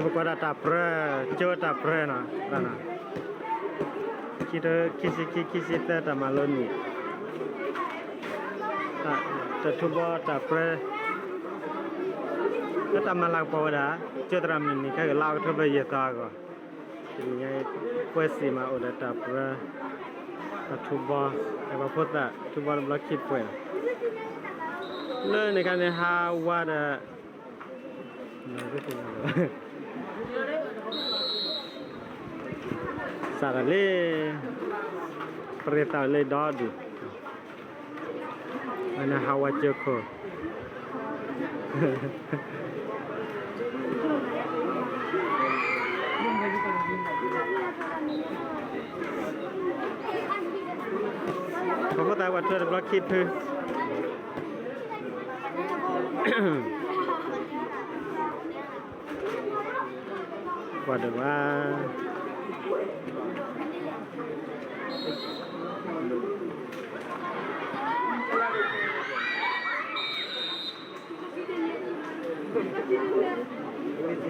ပကွၢ်ဒၣ်တၢ်ပြၢ, ကၠိတၢ်ပြၢနီၤ, ခံ, ခံဆံခံ ခံဆံသၢ တၢ်မၤလိနံၣ်, တၢ်ထူဘီတၢ်ပြၢ, လၢတၢ်မၤလၤကပီၤဝဲဒၣ် ကၠိသရၣ်မုၢ်နံၤခဲကလါအီးကထိဘၢၣ်ယဲၢ်သီအဂီၢ်, တနံၤညါအံၤ ပွဲစံးမၤအိၣ်ဒီးတၢ်ပြၢ, တၢ်ထူဘီ, ပှၤဖိသၣ်ထူဘီတဘျီခံပှဲၤလီၤ. လၢန့ၣ်ခါန့ၣ် ဟးဝါဒီး စးထီၣ်လံ, ပရ့သးလၢဒီဒူၣ်, အန့ၣ်ဟးဝါကၠိခိၣ်, ပှၤဖိသၣ်ပှၤထွဲတဘျီခံဖု ပှၤတဘၣ်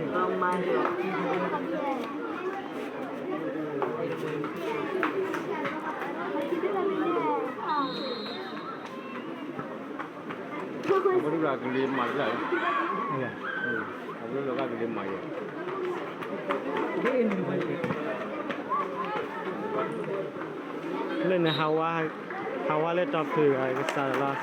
အဝဲဒၣ်ကလံၤမၤလၢ, အဝဲဒၣ်ကလံၤမၤယဲၢ်, လၢန့ၣ် ဟးဝါလၢတီၢ်ဖုၣ်ဂၤ ကစးထီၣ်လီၤ စးထီၣ်လံ. အ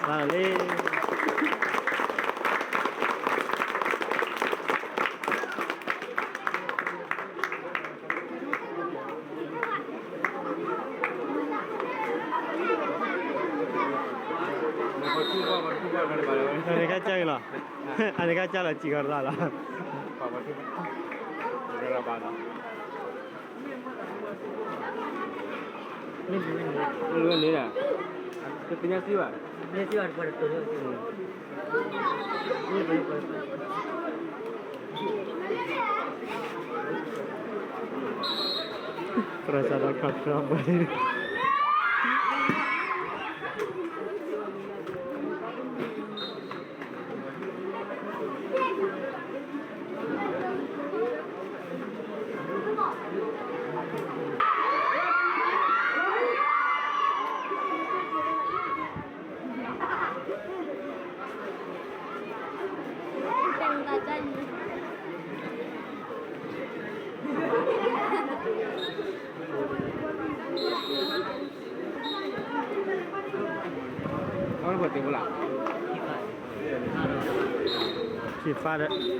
န့ၣ်ကစၢ်လီၤ, အန့ၣ်ကစၢ်လီၤ စံးကီးတၢ်လီၤ. န့ၣ်, တသ့ၣ်ညါစံးဘၣ်, သရၣ်စးဒီး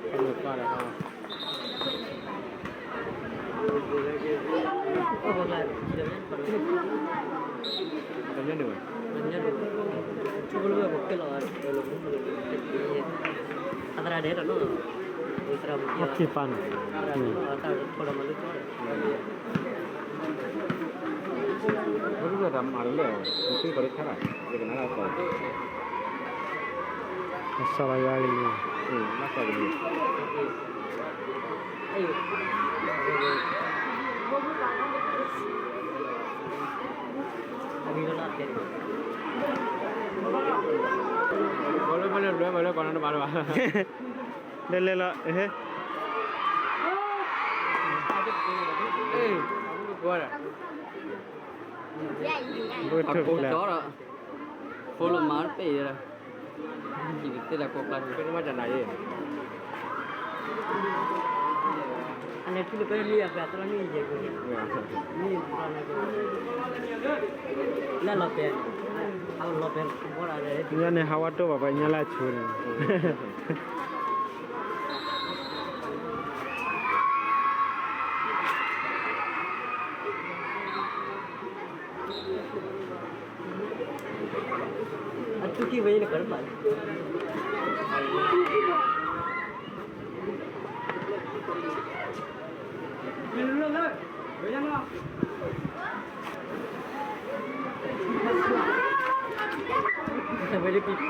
ခးဖြီဘၣ် ခံဖးဒီး ခံဖးဒီးဟးဝါန့ၣ်, ခံဖးန့ၣ် အစးလီၤယွၤလံ, လၢလၢလီၤ, ဘုထုးဖျဲး ဖိလၢမၤတပ့ၢ်ဒီး ဟံၣ်ကသ့လၢကိးကျါန့ၣ် လၢလီၤတဲာ်, လၢလီၤတဲာ်, ညါန့ၣ် ဟးဝါတိၢ်ဘၣ်ပှၤညါလၢအဆိန့ၣ် အသူၣ်ကံၢ်ဝဲန့ၣ် ကၢၤတပာ်လီၤ, ဝဲလၢပံၤပူၤ ဟး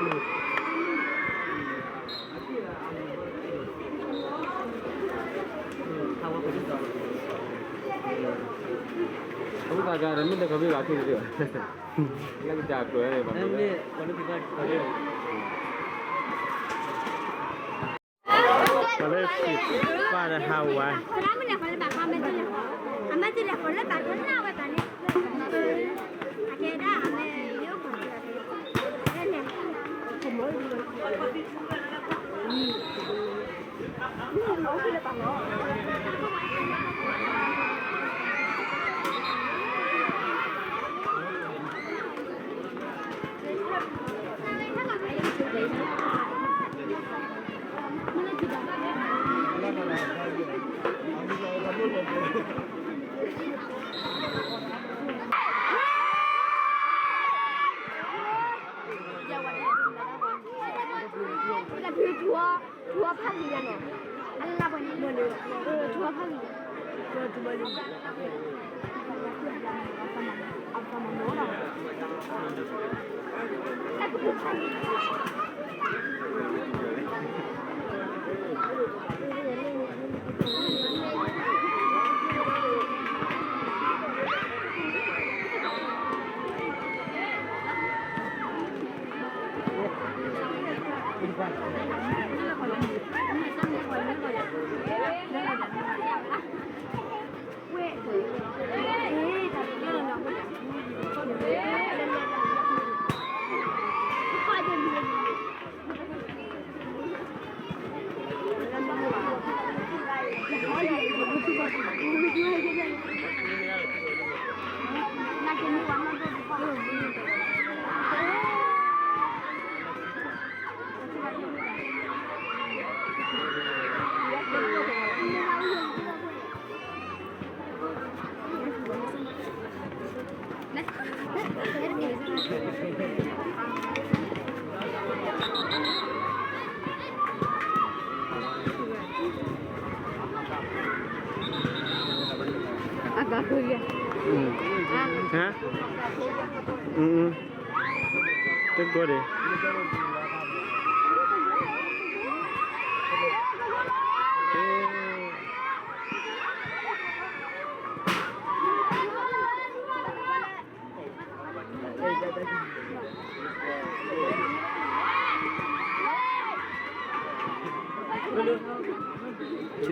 ဝါပဒ်သိး, အဝဲ မ့ၢ်တခီဘ့ၣ်ဂၤထံၣ်တဘ့ၣ်ဘၣ်, လၢကစၢ်ကျိၤန့ၣ်ဘၣ်မ့ၢ်, ပှၤလၢပှၤဒီးဟးဝါ ထူအဖးလံနီၤ, အလၢပှဲၤန့ၣ်, ထူအဖးလံ, အဂၤဃုယဲၢ်, ဟါ, တကိးဒံး,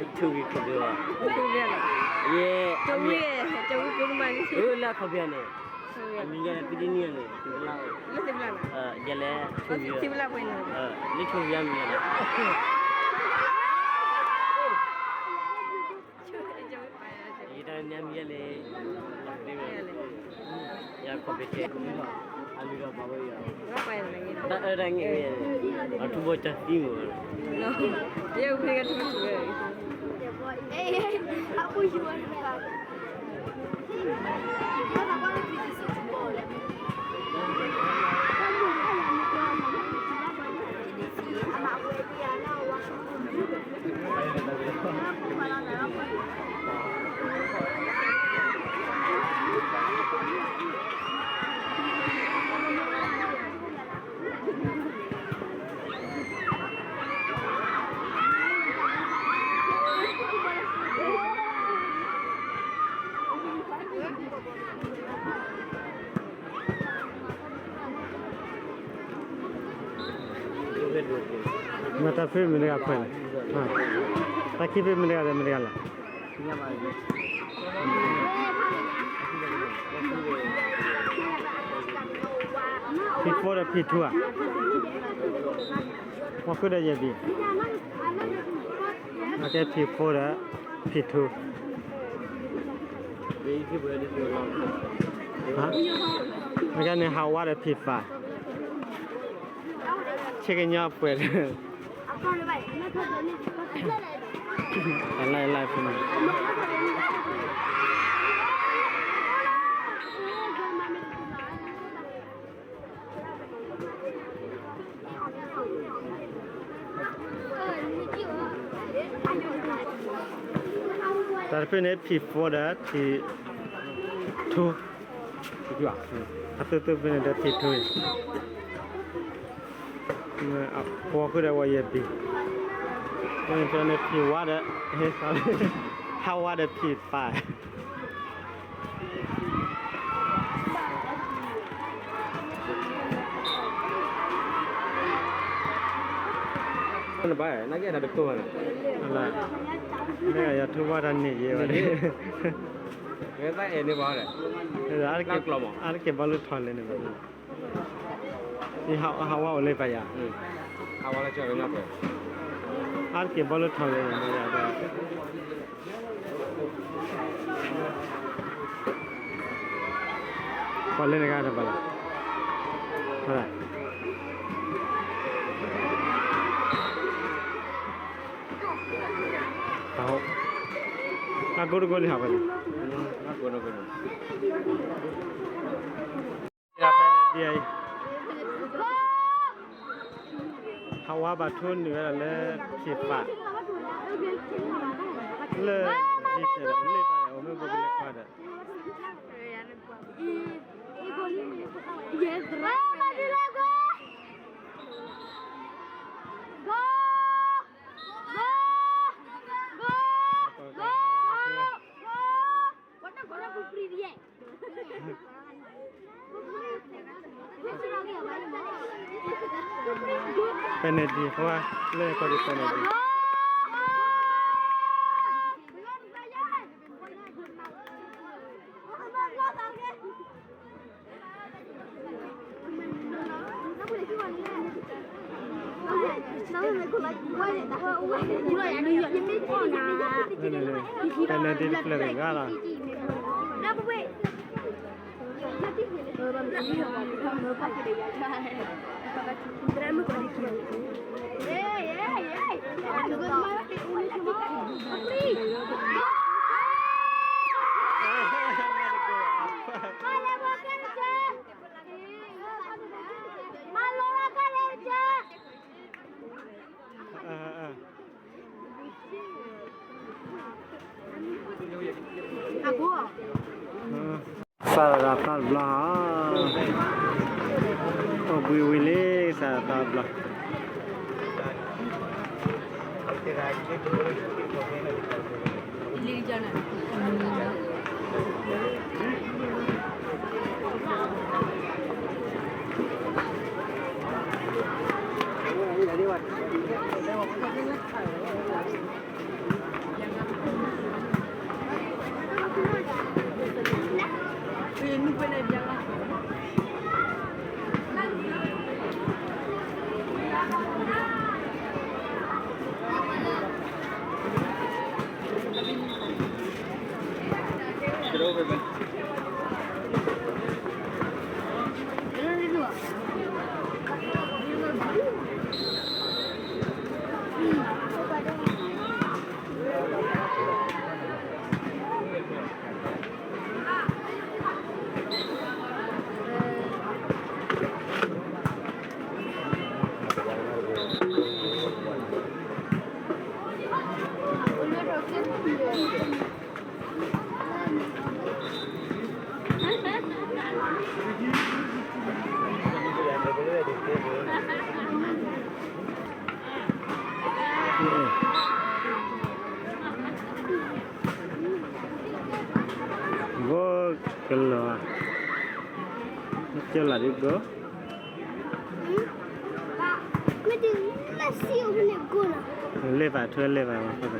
ဆူဂံၢ်ခီၣ်ဘၢဘၣ်, ယဲ, လၢခီၣ်ဘၢန့ၣ်, အမံၤယဲလၢသုဒ်န့ၣ်န့ၣ်, ယဲလၢဆူဂံၢ်, လၢဆူဂံၢ်အမံၤယဲန့ၣ် ယတၢ်န့ၣ်မံၤယဲလၢ, ယခီၣ်ဘၢတဲ, အလုၢ်ဒီးပာ်ဝဲ, တၢ်အၢတၢ်ငဲၢ်ဝဲ, အထူဘီတၢ်သံမ့ၢ်, ယဲဝဲကထူဘီထူဝဲ, အပူၤယူၤဝဲတဘၣ် မ့ၢ်တၢ်ဖုမ့ၢ်တဂၤခွဲးလဲၣ်, တၢ်ခံဖုမ့ၢ်တဂၤဒီးမ့ၢ်တဂၤလဲၣ်. ဖံၣ်ဖိဒီးဖံၣ်ထူဧါ, မ့ၢ်ဃုာ်ဒီးယဲၢ်ဘံၣ်, အကဲဖံၣ်ဖိဒီးဖံၣ်ထူ, အကဲန့ၣ်ဟးဝါဒီးဖံၣ်ဖး, ဆ့ကညီပှဲၤဒီး အလၢအလၢဖဲန့ၣ် တၢ်တဖုန့ၣ် ဖံၣ်ဖိဒီးဖံၣ်ထူ, အသုသုဖဲန့ၣ်ဒီးဖံၣ်ထူအံၤ အဃိဃုာ်ဒီးဝဲယဲၢ်ဘံၣ်, ဖဲန့ၣ်ဖံၣ်ဝါဒီး, ဟးဝါဒီးဖံၣ်ဖး, နဘၣ်နာ်က့တၢ်တကိးဘၣ်န့ၣ်, လၢယထူဘၣ်တၢ်န့ၣ်ယဲဘၣ်န့ၣ်, ဝဲသးအဲၣ်န့ၣ်ဘၣ်ဒီး, အါတက့ၢ်ဘီလူထီၣ်လဲၣ်န့ၣ်ဘၣ်, ဟးဝါအိၣ်လၢပယၤ, အါတက့ၢ်ဘီလူထီၣ်လဲၣ်န့ၣ်, ပှၤလဲၤနဂၤတဘၣ်လီၤ, အကိတကိလံဟးဝဲန့ၣ်, ဟးဝါဘၣ်ထူနုာ်ဝဲဒၣ်လၢခ့ပာ်, လၢ ဒ်လဲၣ်လၢပာ်ဒီး အိၣ်မ့ၢ်ဘိကလဲၤကွၢ်ဒီး penalty ဖဲလၢကီၢ်ဒံး penalty တဖျၢၣ်တဂၤလီၤ. စးထီၣ်တၢ်ဖျါတဘျီ, အိၣ်ဘှံးဝံၤလံ စးထီၣ်တၢ်ဖျါတဘျီ. ဂိၢ်ကလီၤ, ကလီၤဒ်ဂိၢ်, လဲၤဘၣ်ထွဲလဲၤဘၣ်, န့ၣ်ပှၤ,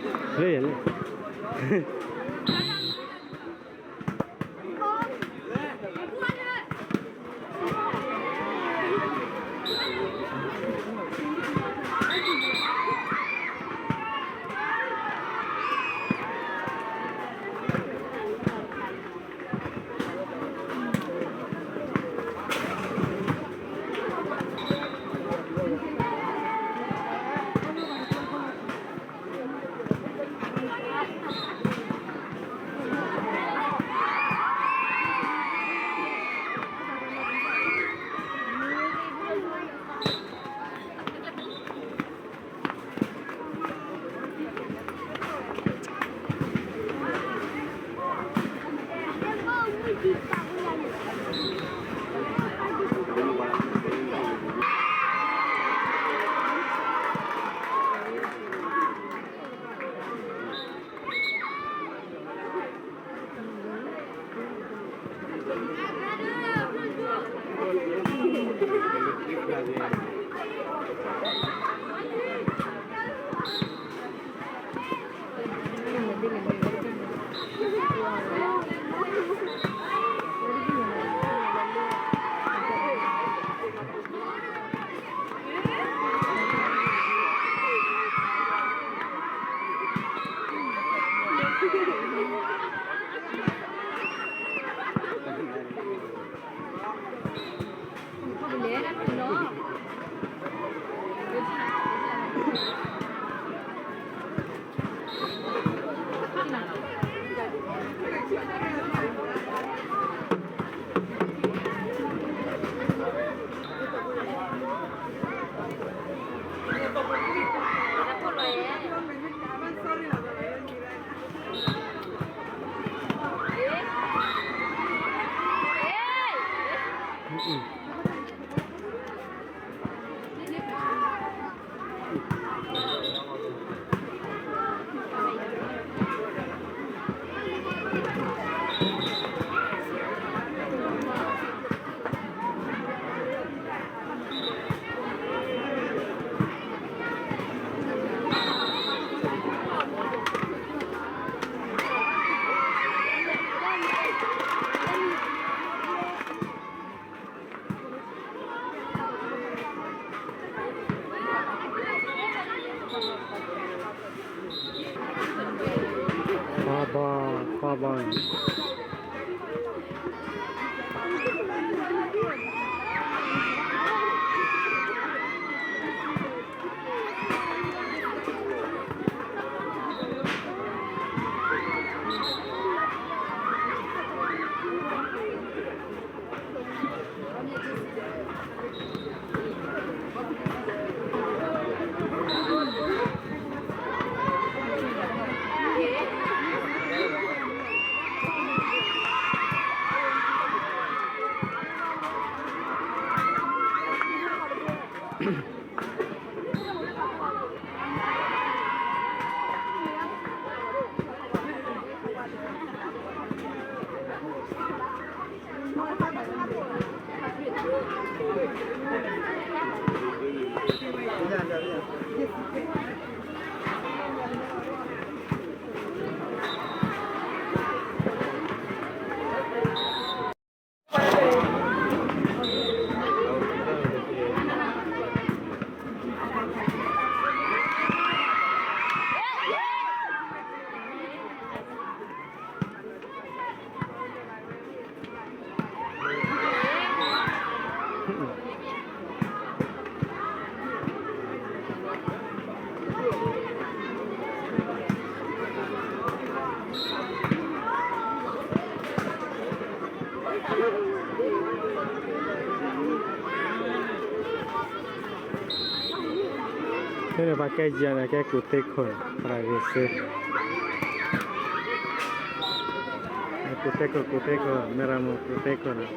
လၢယလဲၣ်. ပှၤဘီ ပှၤဘီ ဖဲန့ၣ်ပှၤကဲယၤန့ၣ် ကဲကူၣ်သ့ခိၣ်န့ၣ် သရၣ်ဂ့ၤစ့, ကူၣ်သ့ခိၣ် ကူၣ်သ့ခိၣ် မ့ၢ်ရမူကူၣ်သ့ခိၣ်န့ၣ်.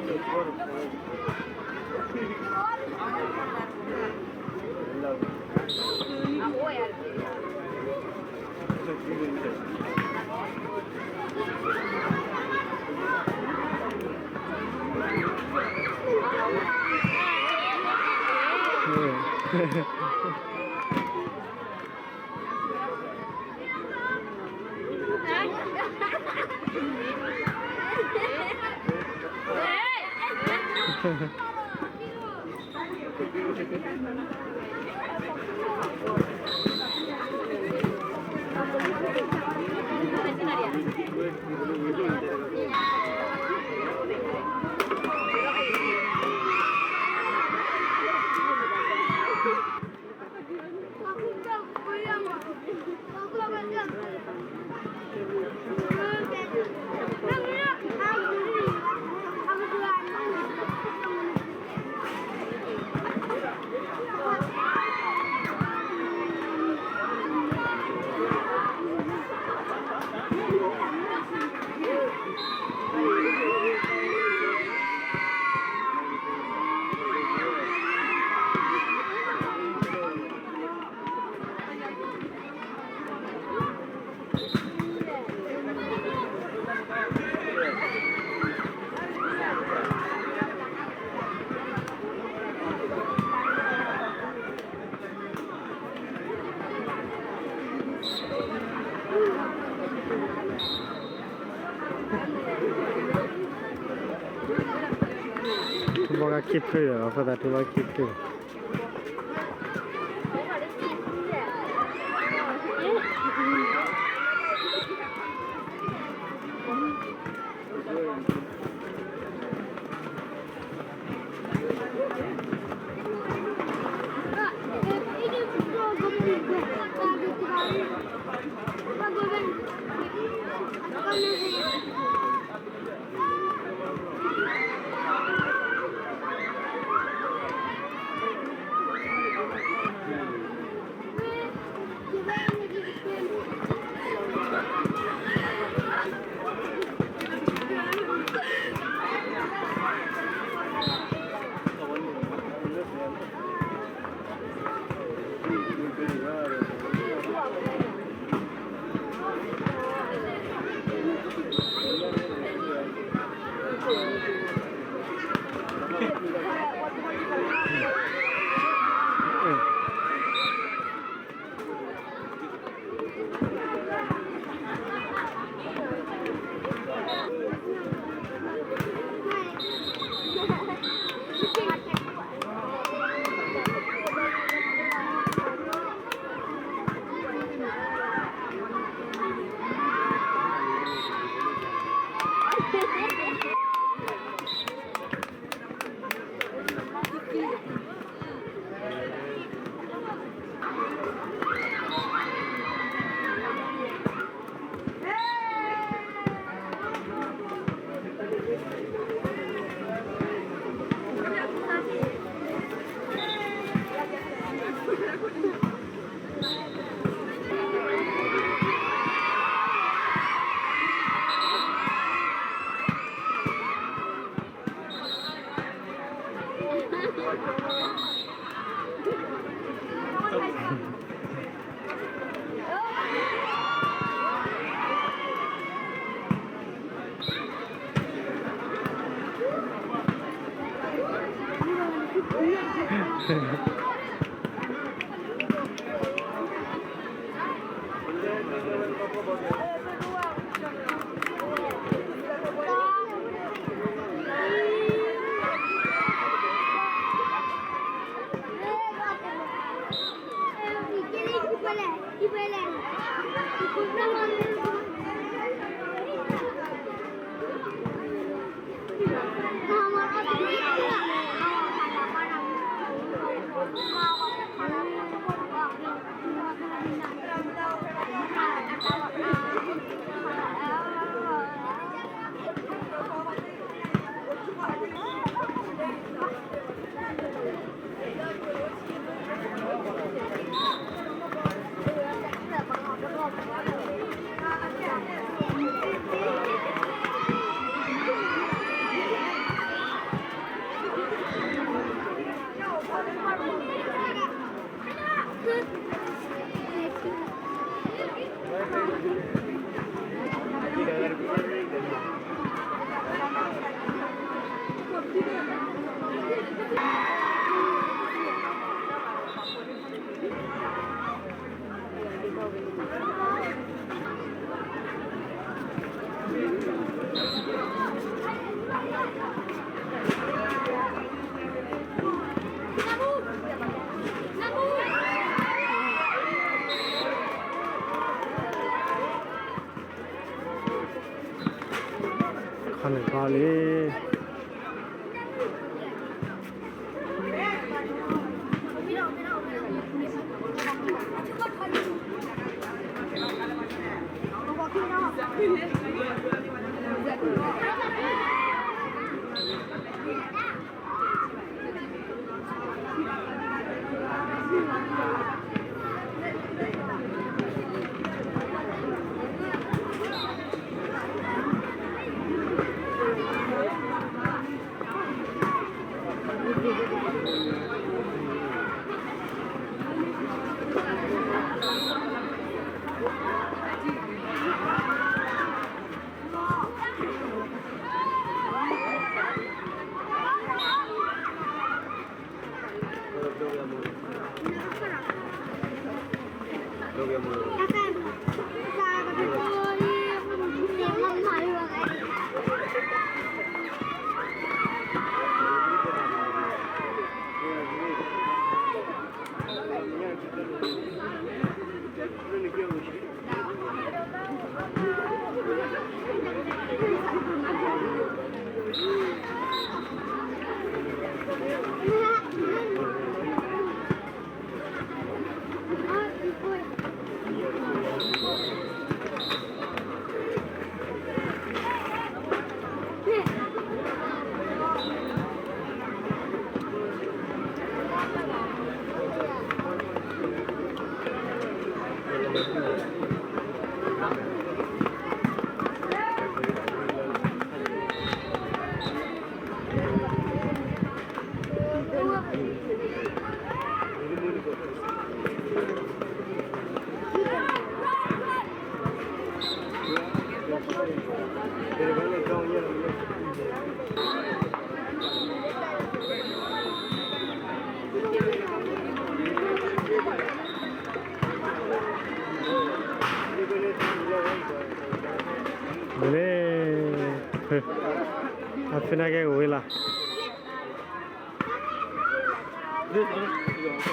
ထူဘီကခံဖုဒီး အဖိသၣ်ထူဘီခံဖု. လံ မ့ၢ်န့ၣ် အဖဲန့ၣ်ကဲကဝံၤလီၤ. ဖံ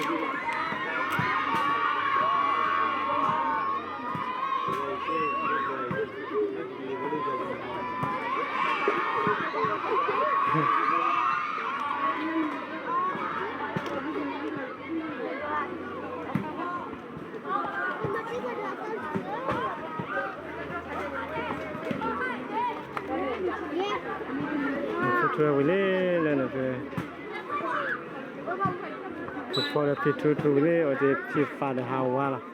ထူဝံၤလံ လၢန့ၣ်ဖဲ ပဖီဒီးဖံထူထူဝံၤလံ အဝဲသ့ၣ်ဖံဖးဒီးဟးဝါလီၤ. ဝဲလၢပ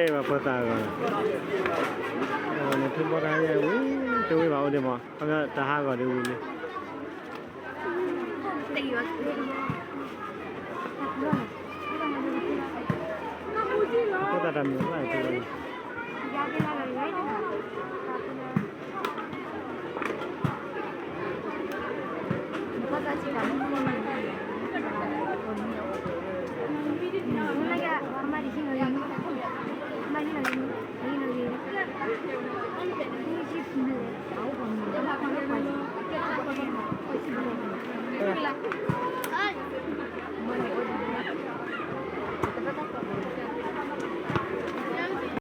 ှၤဖိသၣ်အဂီၢ်, နထူဘီတဟါညါဝံၤ, တဝံၤဘၣ်အိၣ်ဒံးမး, ခီပညီတဟါဂီၤဒံးဝံၤလံ. ဖိသၣ်တၢ်မုာ်ဘၣ်န့ၣ်